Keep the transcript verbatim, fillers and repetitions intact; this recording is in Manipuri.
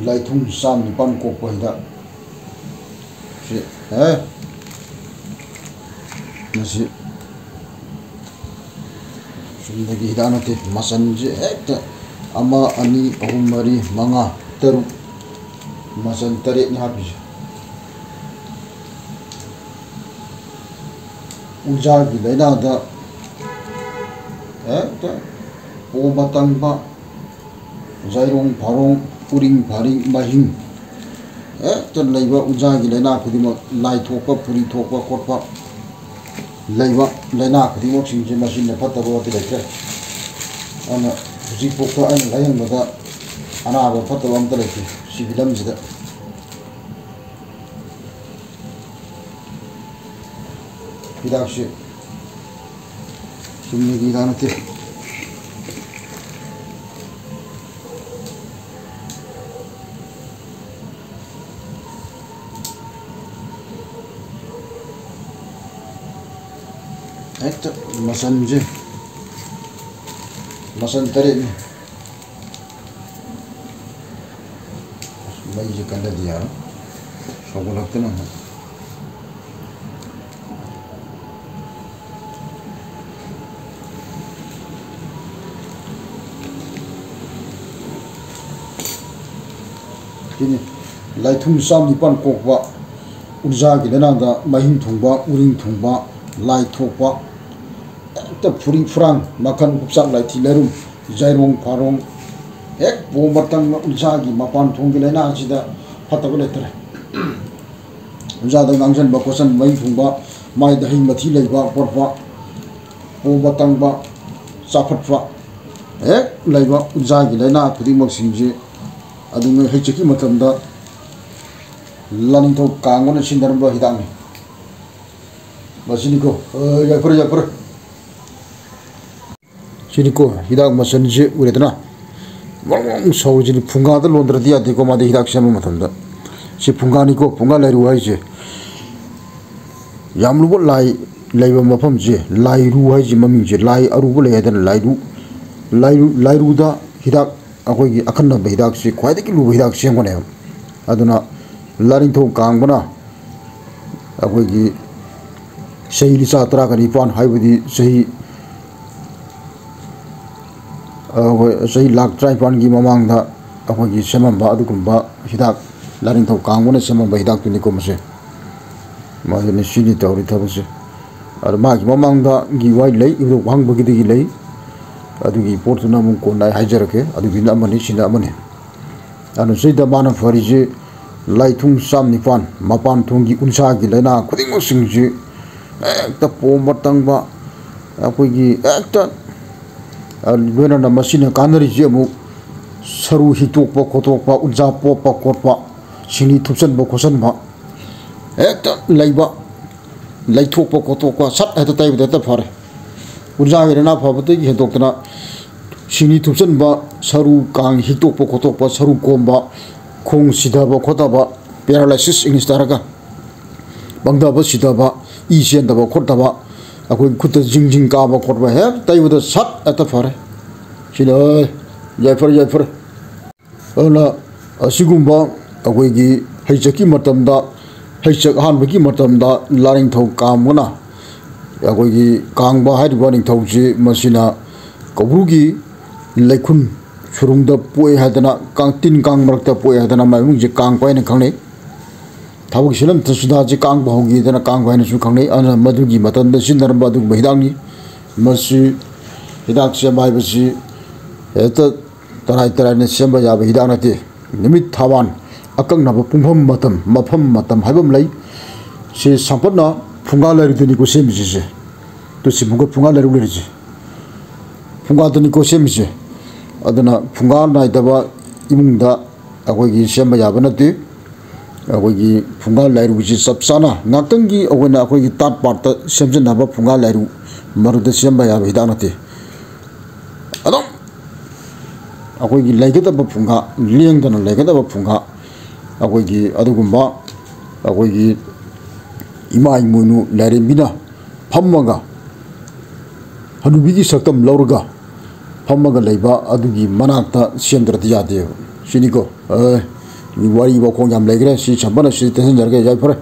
ꯂꯥꯏꯊꯨꯡ ꯆꯥꯝ ꯅꯤꯄꯥꯟ ꯀꯣꯛꯄ ꯍꯤꯗꯥꯛ꯫ ꯁꯤ, ꯑꯦ, ꯃꯁꯤ ꯆꯨꯝꯅꯒꯤ ꯍꯤꯗꯥꯛ ꯅꯠꯇꯦ꯫ ꯃꯆꯜꯁꯦ ꯍꯦꯛꯇ ꯑꯃ, ꯑꯅꯤ, ꯑꯍꯨꯝ, ꯃꯔꯤ, ꯃꯉꯥ, ꯇꯔꯨꯛ, ꯃꯆꯜ ꯇꯔꯦꯠꯅꯤ ꯍꯥꯞꯄꯤꯁꯦ꯫ ꯎꯟꯖꯥꯒꯤ ꯂꯥꯏꯅꯥꯗ ꯍꯦꯛꯇ ꯄꯣꯝꯕ ꯇꯪꯕ, ꯖꯥꯏꯔꯣꯡ ꯐꯥꯔꯣꯡ, ꯎꯔꯤꯡ ꯐꯥꯔꯤꯡ, ꯃꯍꯤꯡ ꯍꯦꯛꯇ ꯂꯩꯕ ꯎꯟꯖꯥꯒꯤ ꯂꯥꯏꯅꯥ ꯈꯨꯗꯤꯡꯃꯛ, ꯂꯥꯏ ꯊꯣꯛꯄ, ꯐꯨꯔꯤ ꯊꯣꯛꯄ ꯈꯣꯠꯄ ꯂꯩꯕ ꯂꯥꯏꯅꯥ ꯈꯨꯗꯤꯡꯃꯛꯁꯤꯡꯁꯦ ꯃꯁꯤꯅ ꯐꯠꯇꯕ ꯑꯃꯠꯇ ꯂꯩꯇ꯭ꯔꯦ꯫ ꯑꯗꯨꯅ ꯍꯧꯖꯤꯛꯐꯥꯎꯗ ꯑꯩꯅ ꯂꯥꯌꯦꯡꯕꯗ ꯑꯅꯥꯕ ꯐꯠꯇꯕ ꯑꯃꯠꯇ ꯂꯩꯇꯦ ꯁꯤꯒꯤ ꯂꯝꯁꯤꯗ꯫ ꯍꯤꯗꯥꯛꯁꯤ ꯆꯨꯝꯅꯒꯤ ꯍꯤꯗꯥꯛ ꯅꯠꯇꯦ꯫ ꯍꯦꯛꯇ ꯃꯆꯜꯁꯦ, ꯃꯆꯜ ꯇꯔꯦꯠꯅꯤ꯫ ꯃꯩꯁꯦ ꯀꯜꯂꯗꯤ ꯌꯥꯔꯣꯏ, ꯁꯧꯒꯠꯂꯛꯇꯅ ꯑꯃꯨꯛ꯫ ꯁꯤꯅꯤ ꯂꯥꯏꯊꯨꯡ ꯆꯥꯝ ꯅꯤꯄꯥꯟ ꯀꯣꯛꯄ, ꯎꯟꯖꯥꯒꯤ ꯂꯥꯏꯅꯥꯗ ꯃꯍꯤꯡ ꯊꯨꯡꯕ, ꯎꯔꯤꯡ ꯊꯨꯡꯕ, ꯂꯥꯏ ꯊꯣꯛꯄ, ꯍꯦꯛꯇ ꯐꯨꯔꯤ ꯐꯨꯔꯥꯡ ꯃꯈꯜ, ꯎꯞꯆꯥꯛ ꯂꯥꯏꯊꯤ ꯂꯩꯔꯨꯝ, ꯖꯥꯏꯔꯣꯡ ꯐꯥꯔꯣꯡ, ꯍꯦꯛ ꯄꯣꯝꯕ ꯇꯪꯕ ꯎꯟꯖꯥꯒꯤ ꯃꯄꯥꯟ ꯊꯣꯡꯒꯤ ꯂꯥꯏꯅꯥ ꯑꯁꯤꯗ ꯐꯠꯇꯕ ꯂꯩꯇ꯭ꯔꯦ꯫ ꯎꯟꯖꯥꯗ ꯉꯥꯡꯁꯤꯟꯕ ꯈꯣꯠꯆꯟꯕ, ꯃꯍꯤꯡ ꯊꯨꯡꯕ, ꯃꯥꯏꯗ ꯍꯩ ꯃꯊꯤ ꯂꯩꯕ ꯈꯣꯠꯄ, ꯄꯣꯝꯕ ꯇꯪꯕ, ꯆꯥꯎꯈꯠꯄ ꯍꯦꯛ ꯂꯩꯕ ꯎꯟꯖꯥꯒꯤ ꯂꯥꯏꯅꯥ ꯈꯨꯗꯤꯡꯃꯛꯁꯤꯡꯁꯤ ꯑꯗꯨꯉꯩ ꯍꯩꯆꯠꯀꯤ ꯃꯇꯝꯗ ꯂꯥꯅꯤꯡꯊꯧ ꯀꯥꯡꯕꯅ ꯁꯤꯖꯤꯟꯅꯔꯝꯕ ꯍꯤꯗꯥꯛꯅꯤ꯫ ꯃꯁꯤꯅꯤꯀꯣ, ꯑ, ꯌꯥꯏꯐꯔꯦ, ꯌꯥꯏꯐꯔꯦ꯫ ꯁꯤꯅꯤꯀꯣ, ꯍꯤꯗꯥꯛ ꯃꯆꯜꯁꯤ ꯎꯔꯦꯗꯅ? ꯃꯔꯣꯡ ꯃꯔꯣꯡ ꯁꯧꯔꯤꯁꯤꯅꯤ꯫ ꯐꯨꯡꯒꯥꯗ ꯂꯣꯟꯗ꯭ꯔꯗꯤ ꯌꯥꯗꯦꯀꯣ, ꯃꯥꯗꯤ ꯍꯤꯗꯥꯛ ꯁꯦꯝꯕ ꯃꯇꯝꯗ꯫ ꯁꯤ ꯐꯨꯡꯒꯥꯅꯤꯀꯣ, ꯐꯨꯡꯒꯥ ꯂꯥꯏꯔꯨ ꯍꯥꯏꯁꯦ꯫ ꯌꯥꯝ ꯂꯨꯕ ꯂꯥꯏ ꯂꯩꯕ ꯃꯐꯝꯁꯦ, ꯂꯥꯏꯔꯨ ꯍꯥꯏꯁꯦ ꯃꯃꯤꯡꯁꯦ, ꯂꯥꯏ ꯑꯔꯨꯕ ꯂꯩ ꯍꯥꯏꯗꯅ ꯂꯥꯏꯔꯨ, ꯂꯥꯏꯔꯨ, ꯂꯥꯏꯔꯨꯗ ꯍꯤꯗꯥꯛ ꯑꯩꯈꯣꯏꯒꯤ ꯑꯈꯟꯅꯕ ꯍꯤꯗꯥꯛꯁꯤ ꯈ꯭ꯋꯥꯏꯗꯒꯤ ꯂꯨꯕ ꯍꯤꯗꯥꯛ ꯁꯦꯝꯒꯅꯦꯕ꯫ ꯑꯗꯨꯅ ꯂꯥꯏꯅꯤꯡꯊꯧ ꯀꯥꯡꯕꯅ ꯑꯩꯈꯣꯏꯒꯤ ꯆꯍꯤ ꯂꯤꯆꯥ ꯇꯔꯥꯒ ꯅꯤꯄꯥꯟ, ꯍꯥꯏꯕꯗꯤ ꯆꯍꯤ, ꯑ, ꯍꯣꯏ, ꯆꯍꯤ ꯂꯥꯈ ꯇꯔꯥꯅꯤꯄꯥꯟꯒꯤ ꯃꯃꯥꯡꯗ ꯑꯩꯈꯣꯏꯒꯤ ꯁꯦꯝꯃꯝꯕ ꯑꯗꯨꯒꯨꯝꯕ ꯍꯤꯗꯥꯛ, ꯂꯥꯏꯅꯤꯡꯊꯧ ꯀꯥꯡꯕꯅ ꯁꯦꯝꯃꯝꯕ ꯍꯤꯗꯥꯛꯇꯨꯅꯤꯀꯣ ꯃꯁꯦ꯫ ꯃꯗꯨꯅꯤ ꯁꯤꯅꯤ ꯇꯧꯔꯤ ꯊꯕꯛꯁꯦ꯫ ꯑꯗꯣ ꯃꯥꯒꯤ ꯃꯃꯥꯡꯗꯒꯤ ꯋꯥꯔꯤ ꯂꯩ, ꯏꯕꯨꯙꯧ ꯋꯥꯍꯪꯕꯒꯤꯗꯒꯤ ꯂꯩ꯫ ꯑꯗꯨꯒꯤ ꯄꯣꯠꯇꯨꯅ ꯑꯃꯨꯛ ꯀꯣꯟꯅ ꯑꯩ ꯍꯥꯏꯖꯔꯛꯀꯦ꯫ ꯑꯗꯨꯒꯤꯅ ꯑꯃꯅꯤ, ꯁꯤꯅ ꯑꯃꯅꯤ꯫ ꯑꯗꯨꯅ ꯁꯤꯗ ꯃꯥꯅ ꯐꯔꯤꯁꯤ ꯂꯥꯏꯊꯨꯡ ꯆꯥꯝ ꯅꯤꯄꯥꯟ, ꯃꯄꯥꯟ ꯊꯣꯡꯒꯤ ꯎꯟꯁꯥꯒꯤ ꯂꯥꯏꯅꯥ ꯈꯨꯗꯤꯡꯃꯛꯁꯤꯡꯁꯤ ꯍꯦꯛꯇ ꯄꯣꯝꯕ ꯇꯪꯕ, ꯑꯩꯈꯣꯏꯒꯤ ꯍꯦꯛꯇ, ꯑ, ꯂꯣꯏꯅꯅ ꯃꯁꯤꯅ ꯀꯥꯟꯅꯔꯤꯁꯤ ꯑꯃꯨꯛ ꯁꯔꯨ ꯍꯤꯛꯇꯣꯛꯄ ꯈꯣꯠꯇꯣꯛꯄ, ꯎꯟꯁꯥ ꯄꯣꯞꯄ ꯈꯣꯠꯄ, ꯁꯤꯡꯂꯤ ꯊꯨꯞꯆꯟꯕ ꯈꯣꯠꯆꯟꯕ, ꯍꯦꯛꯇ ꯂꯩꯕ, ꯂꯩꯊꯣꯛꯄ ꯈꯣꯠꯇꯣꯛꯄ, ꯁꯠ ꯍꯦꯛꯇ ꯇꯩꯕꯗ ꯍꯦꯛꯇ ꯐꯔꯦ꯫ ꯎꯟꯁꯥꯒꯤ ꯂꯥꯏꯅꯥ ꯐꯕꯗꯒꯤ ꯍꯦꯟꯗꯣꯛꯇꯅ ꯁꯤꯡꯂꯤ ꯊꯨꯞꯆꯟꯕ, ꯁꯔꯨ ꯀꯥꯡ ꯍꯤꯛꯇꯣꯛꯄ ꯈꯣꯠꯇꯣꯛꯄ, ꯁꯔꯨ ꯀꯣꯝꯕ, ꯈꯣꯡ ꯁꯤꯊꯕ ꯈꯣꯠꯇꯕ, paralysis English ꯇ ꯍꯥꯏꯔꯒ, ꯄꯪꯊꯕ ꯁꯤꯊꯕ, ꯏ ꯆꯦꯟꯗꯕ ꯈꯣꯠꯇꯕ, ꯑꯩꯈꯣꯏꯒꯤ ꯈꯨꯠꯇ ꯖꯤꯡ ꯖꯤꯡ ꯀꯥꯕ ꯈꯣꯠꯄ ꯍꯦꯛ ꯇꯩꯕꯗ ꯁꯠ ꯍꯦꯛꯇ ꯐꯔꯦ꯫ ꯁꯤꯅ, ꯑꯦ, ꯌꯥꯏꯐꯔꯦ, ꯌꯥꯏꯐꯔꯦ꯫ ꯑꯗꯨꯅ ꯑꯁꯤꯒꯨꯝꯕ ꯑꯩꯈꯣꯏꯒꯤ ꯍꯩꯆꯠꯀꯤ ꯃꯇꯝꯗ, ꯍꯩꯆꯠ ꯑꯍꯥꯟꯕꯒꯤ ꯃꯇꯝꯗ ꯂꯥꯏꯅꯤꯡꯊꯧ ꯀꯥꯡꯕꯅ, ꯑꯩꯈꯣꯏꯒꯤ ꯀꯥꯡꯕ ꯍꯥꯏꯔꯤꯕ ꯅꯤꯡꯊꯧꯁꯤ, ꯃꯁꯤꯅ ꯀꯧꯕ꯭ꯔꯨꯒꯤ ꯂꯩꯈꯨꯟ ꯁꯨꯔꯨꯡꯗ ꯄꯣꯛꯑꯦ ꯍꯥꯏꯗꯅ, ꯀꯥꯡ, ꯇꯤꯟ ꯀꯥꯡ ꯃꯔꯛꯇ ꯄꯣꯛꯑꯦ ꯍꯥꯏꯗꯅ ꯃꯥꯏ ꯃꯃꯤꯡꯁꯦ ꯀꯥꯡꯕ ꯍꯥꯏꯅ ꯈꯪꯅꯩ꯫ ꯊꯕꯛ ꯁꯤꯜꯂꯝ ꯁꯨꯗꯥꯁꯦ ꯀꯥꯡꯕ ꯍꯧꯈꯤꯗꯅ ꯀꯥꯡꯕ ꯍꯥꯏꯅꯁꯨ ꯈꯪꯅꯩ꯫ ꯑꯗꯨꯅ ꯃꯗꯨꯒꯤ ꯃꯇꯝꯗ ꯁꯤꯖꯤꯟꯅꯔꯝꯕ ꯑꯗꯨꯒꯨꯝꯕ ꯍꯤꯗꯥꯛꯅꯤ꯫ ꯃꯁꯤ ꯍꯤꯗꯥꯛ ꯁꯦꯝꯕ ꯍꯥꯏꯕꯁꯤ ꯍꯦꯛꯇ ꯇꯔꯥꯏ ꯇꯔꯥꯏꯅ ꯁꯦꯝꯕ ꯌꯥꯕ ꯍꯤꯗꯥꯛ ꯅꯠꯇꯦ꯫ ꯅꯨꯃꯤꯠ ꯊꯥꯋꯥꯟ, ꯑꯀꯛꯅꯕ ꯄꯨꯡꯐꯝ ꯃꯇꯝ, ꯃꯐꯝ ꯃꯇꯝ ꯍꯥꯏꯕ ꯑꯃ ꯂꯩ꯫ ꯁꯤ ꯁꯝꯄꯠꯅ ꯐꯨꯡꯒꯥ ꯂꯥꯏꯔꯨꯗꯅꯤꯀꯣ ꯁꯦꯝꯃꯤꯁꯤꯁꯦ꯫ ꯇꯨ ꯁꯤ ꯐꯨꯡꯒꯥ, ꯐꯨꯡꯒꯥ ꯂꯥꯏꯔꯨ ꯂꯩꯔꯤꯁꯦ꯫ ꯐꯨꯡꯒꯥꯗꯅꯤꯀꯣ ꯁꯦꯝꯃꯤꯁꯦ꯫ ꯑꯗꯨꯅ ꯐꯨꯡꯒꯥ ꯅꯥꯏꯗꯕ ꯏꯃꯨꯡꯗ ꯑꯩꯈꯣꯏꯒꯤ ꯁꯦꯝꯕ ꯌꯥꯕ ꯅꯠꯇꯦ꯫ ꯑꯩꯈꯣꯏꯒꯤ ꯐꯨꯡꯒꯥ ꯂꯥꯏꯔꯨꯁꯤ ꯆꯞ ꯆꯥꯅ ꯉꯥꯛꯇꯪꯒꯤ ꯑꯩꯈꯣꯏꯅ ꯑꯩꯈꯣꯏꯒꯤ ꯇꯥꯠ ꯄꯥꯠꯇ ꯁꯦꯝꯖꯤꯟꯅꯕ ꯐꯨꯡꯒꯥ ꯂꯥꯏꯔꯨ ꯃꯔꯨꯗ ꯁꯦꯝꯕ ꯌꯥꯕ ꯍꯤꯗꯥꯛ ꯅꯠꯇꯦ꯫ ꯑꯗꯨꯝ ꯑꯩꯈꯣꯏꯒꯤ ꯂꯩꯒꯗꯕ ꯐꯨꯡꯒꯥ, ꯂꯦꯡꯗꯅ ꯂꯩꯒꯗꯕ ꯐꯨꯡꯒꯥ, ꯑꯩꯈꯣꯏꯒꯤ ꯑꯗꯨꯒꯨꯝꯕ ꯑꯩꯈꯣꯏꯒꯤ ꯏꯃꯥ ꯏꯃꯣꯏꯅꯨ ꯂꯥꯏꯔꯦꯝꯕꯤꯅ ꯐꯝꯃꯒ ꯍꯅꯨꯕꯤꯒꯤ ꯁꯛꯇꯝ ꯂꯧꯔꯒ ꯐꯝꯃꯒ ꯂꯩꯕ ꯑꯗꯨꯒꯤ ꯃꯅꯥꯛꯇ ꯁꯦꯝꯗ꯭ꯔꯗꯤ ꯌꯥꯗꯦꯕ꯫ ꯁꯤꯅꯤꯀꯣ꯫ ꯑꯦ, ꯋꯥꯔꯤ ꯋꯥꯈꯣꯡ ꯌꯥꯝ ꯂꯩꯈ꯭ꯔꯦ꯫ ꯁꯤ ꯁꯝꯄꯅ ꯁꯤ ꯇꯦꯟꯁꯤꯟꯖꯔꯒꯦ꯫ ꯌꯥꯏꯐꯔꯦ꯫